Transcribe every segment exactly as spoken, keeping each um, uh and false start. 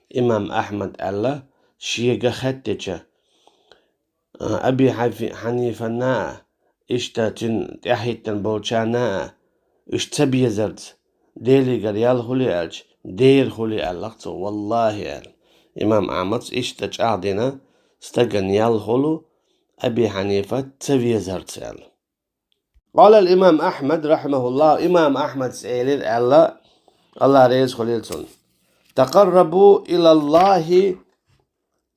имам Ахьмад аьлла, шега хаьттича, а, Аби Хьафи-, Хьанифана а, иштта цуьнан тӀаьхьахӀиттина болчарна а, уьш ца безарца, Делигара ял хуьлу аьлча, дера хуьлу аьлла-кх цо, валлахӀи аьлла. Имам Ахьмада иштта чӀагӀдина, стагана ял хуьлу, Аби Хьанифа ца везарца аьлла. قال الإمام أحمد رحمه الله, имам Ахьмада элира аьлла, Аллах реза хуьлийла цунна: تقربوا إلى الله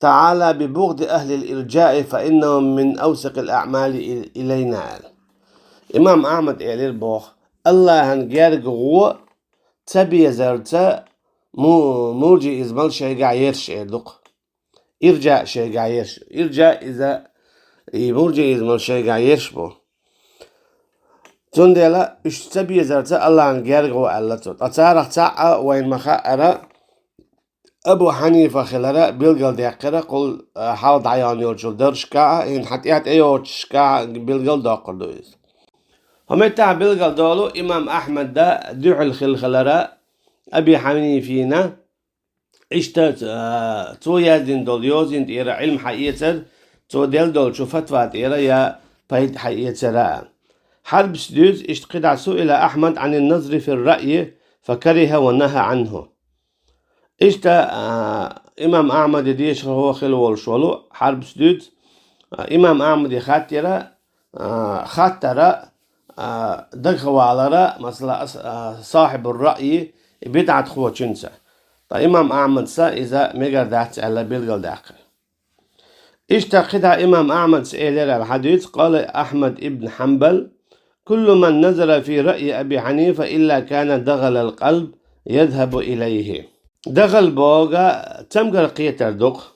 تعالى ببغض أهل الإرجاء فإنهم من أوسخ الأعمال إلينا аьлла. Имам Ахьмада элира боху, Аллахьан герга гӀо ца безарца му-, мурджиизмал шайгахь ерш эр ду-кх. Ирджа шайгахь ерш. Ирджа иза, и мурджиизмал шайгахь ерш бу. Цундела уьш ца безарца Аллахьан герга гӀо аьлла цо. Ткъа царах цхьаъ а вайна ма хаъара, Абу Хьанифа хилара билгалдаьккхира, кхул, а, хьалха дӀаяьхна йолчу дарсашкахь а, хӀинца хьан тӀаьхьа тӀейогӀучушкахь а билгалдоккхур ду иза. ХӀокху меттехь билгалдолу имам Ахьмада дуьхьал хилла хилара Аби Хьанифина, иштта, а, цо яздина долу йозанна тӀера Ӏилма хьаэцар, цо делла долчу фатва тӀера я пайда хьаэцара а. Хьарбас дуьйцу, иштта кхидӀа: سئل أحمد عن النظر في الرأي فكره ونهى عنه. Иштта, а, имам Ахьмаде дешахо хилла волуш волу Хьарбас дуьйцу, а, имам Ахьмаде хаттира, а, хаттара, а, дагахвалара, масала, ас-, а, сахьибур-раъйи, и бидӀатхочуьнца. Ткъа имам Ахьмадса иза мегар дац аьлла билгалдаьккхира. Иштта кхидӀа имам Ахьмадса элира аьлла хьадийцу, قال أحمد بن حنبل: كل من نظر في رأي أبي حنيفة إلا كان دغل القلب يذهب إليه. Дагал бохург цамгар кхетар ду-кх.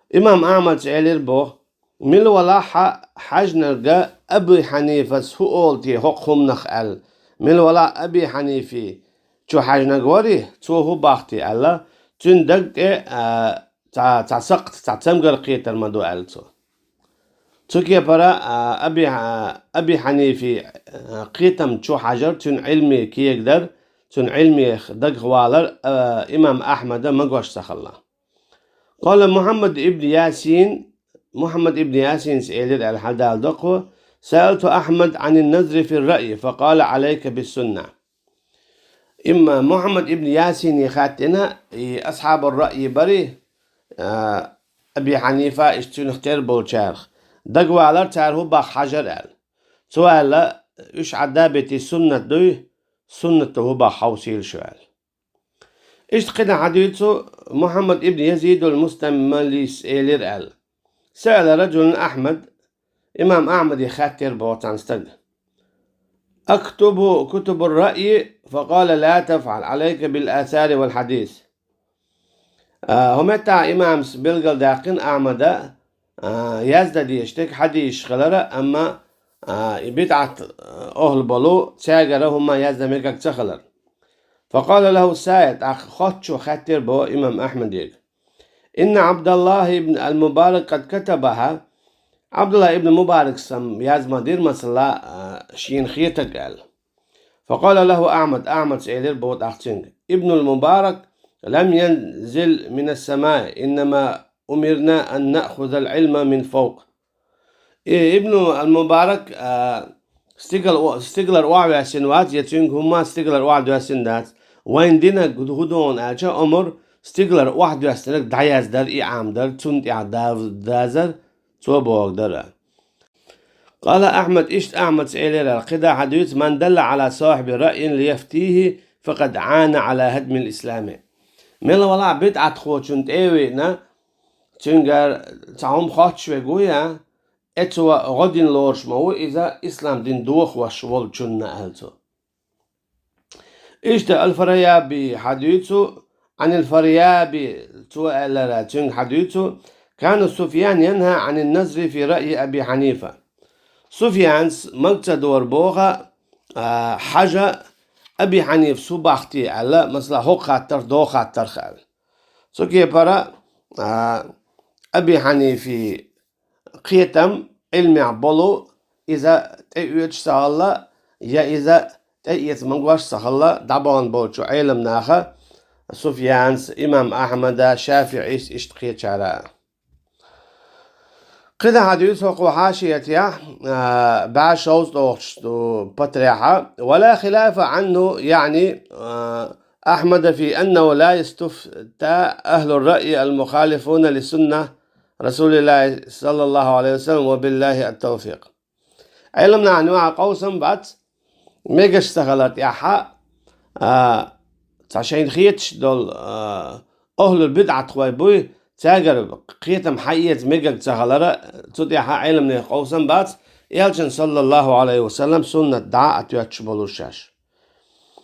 Имам Ахьмадса элира боху, мила валахь а хьаьжнарг Аби Хьанифас хӀун олу те хӀокху хӀуманах аьлла, мила валахь а Аби Хьанифи чу хьаьжнарг варий, цо хӀун боху те аьлла, цуьнан даг тӀе, а, цхьа, цхьа сакхт, цхьа цамгар кхетар ма ду аьлла цо. Цу кепара, а, Аби, а, Аби Хьанифи, а, кхетам чу хьажар, цуьнан Ӏилме кегадар, цуьнан Ӏилмех дагахвалар, а, имам Ахьмада магош ца хилла. قال محمد بن ياسين, Мухьаммад ибн Ясинас элира аьлла хьадалдокхо: سألت أحمد عن النظر في الرأي فقال: عليك بالسنة. Имма Мухьаммад ибн Ясине хаьттина, и асхьабур-раъйи барий, а, Аби Хьанифа, иштта цуьнах тера болчарах, дагавалар, цара хӀун боху хьажар аьлла. Цо аьлла, уьш Ӏадда а битий, суннат дуй, суннатта хӀун боху хьовсийла шу аьлла. Иштта кхидӀа хьадийцу Мухьаммад ибн Язидул Мустамлис элира аьлла: سأل رجل أحمد, имам Ахьмаде хаьттира боху цхьана стага: أكتب كتب الرأي؟ فقال: لا تفعل، عليك بالآثار والحديث. А, хӀокху меттехь имамас билгалдаьккхина Ахьмада, а, яздан дезаш дерг хьадисаш хилар, амма, а, и бидӀат, а, охӀла болу, цаьргара хӀумма яздан мегар ца хилар. فقال له السائل, тӀаккха хоттучо хаьттира боху имам Ахьмаде: إن عبد الله بن المبارك قد كتبها. Ӏабдулла ибн Мубаракс-м яз ма дира, масала, а, шена хетарг аьлла. فقال له أحمد, Ахьмадас элира боху тӀаккха цуьнга: ابن المبارك لم ينزل من السماء، إنما أمرنا أن نأخذ العلم من فوق. И Ибну ал-Мубарак, а, стигал о-, стигалара охьавоьссина вац, я цуьнга хӀумма стигалара охьадоьссина дац. Вайна динарг хӀун ду аьлча, омар стигалара охьадоьссинарг дӀаяздар, и Ӏамадар, цунна тӀехь дав-, дазар, цо бохург дара. قال أحمد, иштта Ахьмадас элира, кхидӀа хьадуьйцу: من دل على صاحب رأي ليفتيه فقد أعان على هدم الإسلام. Мила валахь а бидӀатхочунна тӀе а веана, цуьнгара цхьа хӀума хоттуш верг ву, я, э, цо гӀо дина лоруш ма ву иза ислам дин дохош волчунна, аьлла цо. Иштта ал-Фараяби хьадуьйцу, Ӏанил Фараяби, цо аьллера, цуьнга хьадуьйцу: كان سفيان ينهى عن النظر في رأي أبي حنيفة. Суфьянс мага ца дора боху, а, хьажа Аби Хьанифас хӀун боху те аьлла, масала, хӀокху хаттарх, доху хаттарх аьлла. Цу кепара, а, Аби Хьанифи кхетам Ӏилмехь болу, иза тӀеоьцуш ца хилла, я иза тӀеэца магош ца хилла, дӀабахана болчу Ӏеламнаха, Суфьянца, имам Ахьмада, ШафиӀис, иштта кхечара. КхидӀа хьадуьйцу хӀокхо хьашиятехь, а, бӀе шовзткъа ду патарехьа: «ولا خلاف عنه، يعني، а, أحمد في أنه لا يستفتى أهل الرأي المخالفون لسنة رسول الله صلى الله عليه وسلم، وبالله التوفيق». Ӏеламнахана юкъахь къовсам бац, мегаш ца хилар тӀехь, а, цхьа шайна хеташ долу, а, ахьлул бидӀатхой буй, цаьргара кхетам хьаэца мегаш ца хилар, цу тӀехь Ӏеламнехан къовсам бац, Элчан, саллаллаху Ӏалайхи ва саллам, суннат дӀа а тоьттуш болуш шаьш.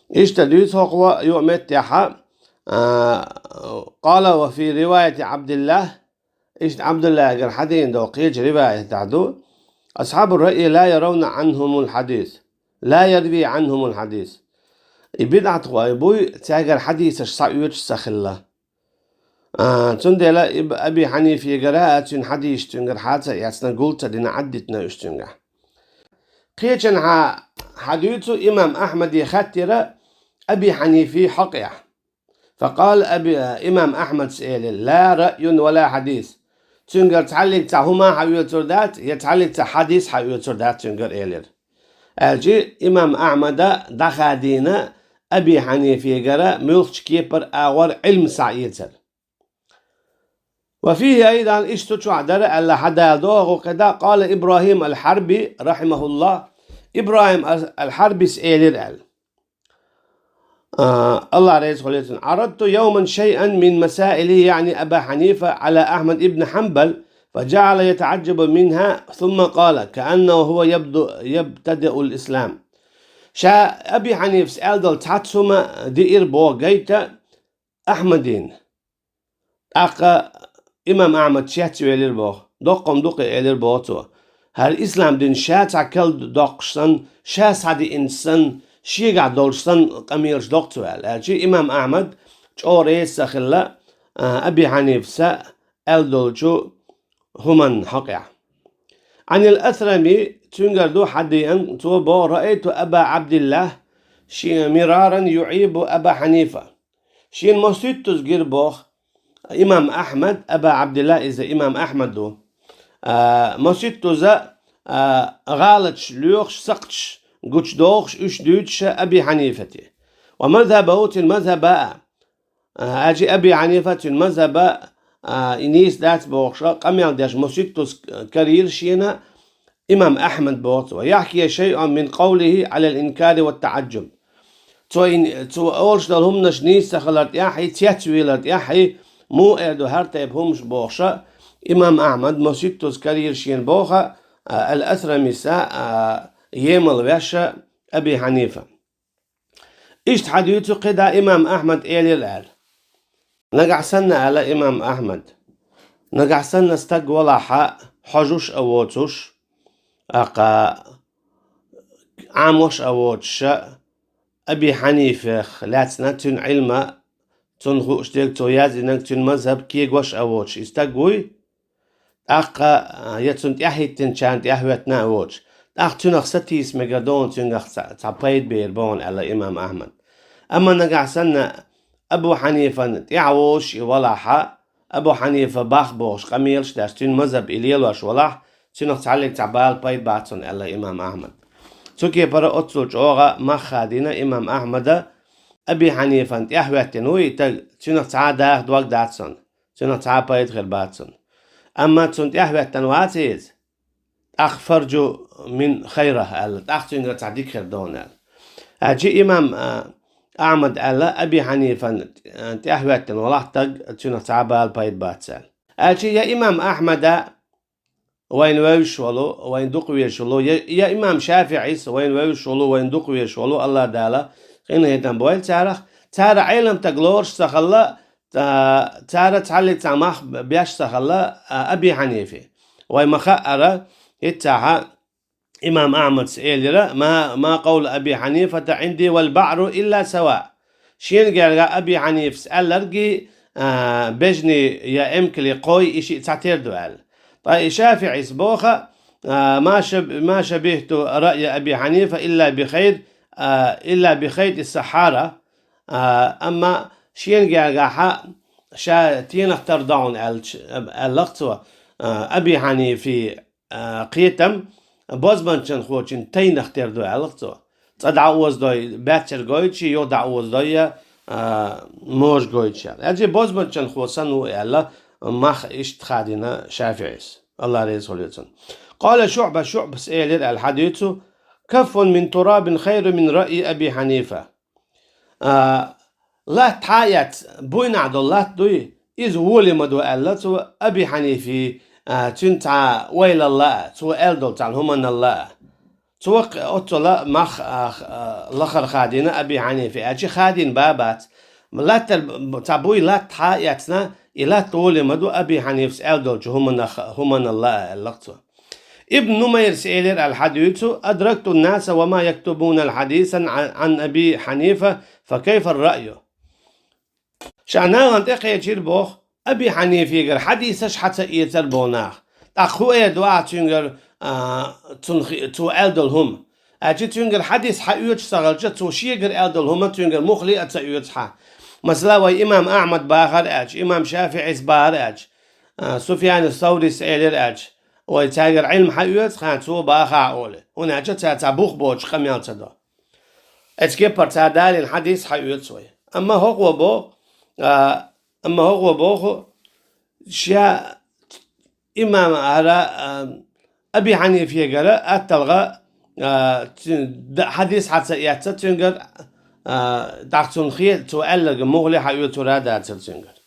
Иштта дуьйцу хӀокхо юкъаметтехь, а, قال: «وفي رواية عبد الله». Иштта Ӏабдуллахьгара хьадийна долу кхечу риваятехь ду: «أصحاب الرأي لا يروي عنهم الحديث، لا يروي عنهم الحديث». И бидӀатхой буй, цаьргара хьадисаш схьаоьцуш ца хилла. А, цундела Иб-, Аби Хьанифегара а цуьнан хьадисаш цуьнгара хьа ца эцна, гул ца дина, Ӏаддитина уьш цуьнгахь. Кхечанхьа хьадуьйцу имам Ахьмаде хаьттира Аби Хьанифи хьокъехь. فقال أبي، имам Ахьмадас элира: «لا رأي ولا حديث». Цуьнгара цхьаллиг цхьа хӀума хьаоьцур дац, я цхьаллиг цхьа хьадис хьаоьцур дац цуьнгара, элира. Аьлча имам Ахьмада дӀахадийна Аби Хьанифегара муьлххачу кепара агӀор Ӏилма схьаэцар. «وفيه أيضا», иштта цу чохь дара аьлла хьадала догӀу кхидӀа, قال إبراهيم الحربي رحمه الله. ИбрахӀим ал-, ал-Хьарбис элира аьлла. А, Аллах реза хуьлийла цунна: «عرضت يوما شيئا من مسائله، يعني أبا حنيفة، على أحمد بن حنبل، فجعل يتعجب منها، ثم قال، كأنه هو يبدو-، يبتدئ الإسلام». Ша Аби Хьанифас аьлла долу цхьацца хӀума диира боху гайта Ахьмадина. ТӀаккха имам Ахьмад цецвелира боху, доккха хӀума ду-кх и, элира боху цо. ХӀара ислам дин ша цхьа кал доккхуш санна, ша схьадиънаш санна, шегахь долуш санна къамелаш доккху цо аьлла. Аьлча имам Ахьмад чӀогӀа реза ца хилла, а, Аби Хьанифаса аьлла долчу хӀуманна хьокъехь. عن الأثرم, цуьнгара ду хьадеана, цо боху: «رأيت أبا عبد الله مرارا يعيب أبا حنيفة». Шена масийттаза гира боху имам Ахьмад, Аба Ӏабдилла иза имам Ахьмад ву. А, масийттаза, а, гӀалаташ лоьхуш, сакхташ гучудохуш, уьш дуьйцуша Аби Хьанифате. ومذهبه, цуьнан мазхӀаба а. А, аьлча Аби Хьанифа цуьнан мазхӀаба, а, и нийса дац бохуша, къамел деш масийттаза карийра шена имам Ахьмад боху цо. يحكي شيئا من قوله على الإنكار والتعجب. Цо ин-, цо олуш долу хӀуманаш нийса ца хилар тӀехь, и цецвелар тӀехь, и муха эр ду хӀара тайпа хӀуманаш бохуша, имам Ахьмад масийттаза карийра шена боху, а, Ал-Асрамиса, а, емал ваьша Аби Хьанифа. Иштта хьадуьйцу кхидӀа имам Ахьмад элира аьлла. Нагахь санна, аьлла имам Ахьмад, нагахь санна стаг валахьа хьожуш а воцуш, аккха Ӏамош а воцуша, Аби Хьанифех лаьцна цуьнан Ӏилма, цунна хууш дерг цо яздинарг, цуьнан мазхӀаб кегош а воцуш и стаг вуй, тӀаккха, а, я цунна тӀаьхьахӀиттинчарна тӀаьхьахӀоьттина а воцуш, тӀаккха цуьнах сатийса мегар ду хьуна, цуьнгахь цхьа, цхьа пайда бер бу хьуна, аьлла имам Ахьмад. Амма нагахь санна Абу Хьанифана тӀаьхьавозуш и валахьа, Абу Хьанифа бах бохуш къамелаш деш, цуьнан мазхӀаб и лелош валахь, цуьнах цхьаллиг цхьа бала пайда бац хьуна, аьлла имам Ахьмад. Цу кепара оццул чӀогӀа мах хадийна имам Ахьмада, Аби Хьанифана тӀаьхьахӀоьттина ву и стаг, цуьнах цхьа а даха дог дац хьуна, цуьнах цхьа а пайда хир бац хьуна. Амма цунна тӀаьхьахӀоьттина вац иза, тӀаккха фаржу мин хайрах аьлла, тӀаккха цуьнгара цхьа дика хир ду хьуна аьлла. Аьлча имам, а, Ахьмад аьлла, Аби Хьанифана, а, тӀаьхьахӀоьттина валахь стаг, цуьнах цхьа а бала пайда бац аьлла. Аьлча я имам Ахьмада вайна вевзаш волу, вайна дукха везаш волу, я, я имам ШафиӀис вайна вевзаш волу, вайна дукха везаш волу, Аллах Дала къинхетам бойла царах, цара Ӏеламстаг лоруш ца хилла, а, цара цхьаллиг цхьа мах беш ца хилла, а, Аби Хьанифе. Вай ма-хаъара, хӀинццехьа имам Ахьмадас элира: «ما، ما قول أبي حنيفة عندي والبعر إلا سواء». Шена гергахь Аби Хьанифас аьлларгий, а, бежанийн я эмкалийн кхой и шиъ цхьатера ду аьлла. Ткъа и ШафиӀис боху, а: «ما شب-، ما شبهت رأي أبي حنيفة إلا بخيط، а, إلا بخيط السحارة». А, амма шен гергахьа ша тенах тардоӀун аьлча, аьллах цо, а, Аби Хьанифи, а, кхетам бозбанчанхочун тайнах тера ду аьллах цо. Цкъа дӀаозадой баьццара гойташ, юха дӀаозадой, а, можа гойташ. Аьлча бозбанчанхо санна ву аьлла, мах иштта хадийна ШафиӀис. Аллах реза хуьлда цунна. قال شعبة, ШуӀбас элира аьлла хьадийцу: كف من تراب خير من رأي أبي حنيفة. А, латта хьа а эцна, буйнахьа долу латта дуй, иза волий ма ду аьлла цо Аби Хьанифи, а, цуьнан цхьа ойлалла а, цо аьлла долу цхьана хӀуманалла а. Цо кх-, оццула мах, а, х-, а, лахара хадийна Аби Хьанифи, аьлча хадийна ба бац. Латтар б-, цхьа буй латта хьа а эцна, и латта волий ма ду Аби Хьанифас аьлла долчу хӀуманах-, хӀуманалла а аьллах цо. Ибн Нумайрас элира аьлла хьадийцу: أدركت الناس وما يكتبون حديثا عن، عن أبي حنيفة، فكيف الرأي؟ Ша нахана тӀекхечира боху, Аби Хьанифигара хьадисаш хьа ца эцар боху нах. ТӀаккха хӀун эр ду ахьа цуьнгара, а, цунна хи-, цо аьлла долу хӀума? Аьлча цуьнгара хьадис хьаоьцуш ца хилча, цо шегара аьлла долу хӀума цуьнгара муххале а ца оьцу хьан. Масала, вай имам Ахьмад бахара аьлча, имам ШафиӀис бахара аьлча, а, Суфьян Саурис элира аьлча, вай цаьргара Ӏилма хьаоьцу хьан, цо бахахь олий. ХӀунда аьлча цара цхьа бух боцуш къамел ца до. Эцу кепара цара далийна хьадис хьаоьцу вай. Амма хӀокхо боху, а, амма хӀокхо боху, ша имам ара, а, Аби Хьанифегара атталгӀа, а, цуьн-, д-, хьадис хьа ца эцна цуьнгара, а, тӀаккха цунна хе-, цо аьлларг муххале хьаоьцур а дацара цуьнгара.